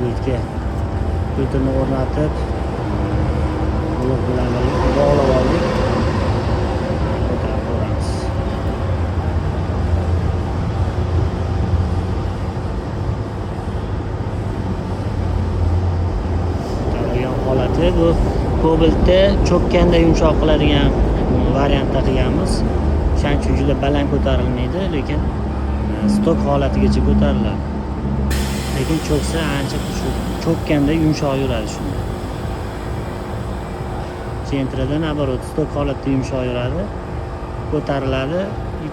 Yerga filtrni o'rnatib, blok bilan birga bog'lab oldik. Ko'tarib ko'ramiz. Ko'tarilgan holati bu Cobaltda cho'kkanda yumshoq qiladigan variantda qilganmiz. O'shaning uchun juda baland ko'tarilmaydi, lekin stok holatigacha ko'tariladi. Lekin cho'ksa ancha shu cho'kkanda yumshoq yuradi shunda. Sentrada наоборот stok holatda yumshoq yuradi, ko'tariladi,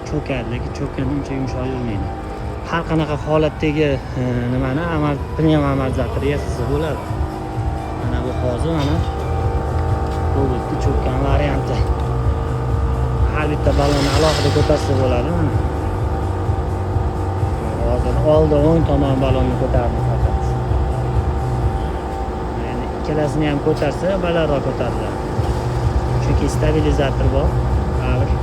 cho'kadi, lekin cho'kkanda uncha yumshoq yurmaydi. Har qanaqa holatdagi nimani amal pnevmo amortizator yasasa bo'ladi. Mana bu hozir mana Cobaltda cho'kkan varianti. Har bitta ballonni alohida ko'tarsa bo'ladi mana. Hozir oldi o'ng tomon ballonni ko'tardi faqat. Ya'ni ikkalasini ham ko'tarsa balandroq ko'tariladi. Chunki stabilizator bor, baribir.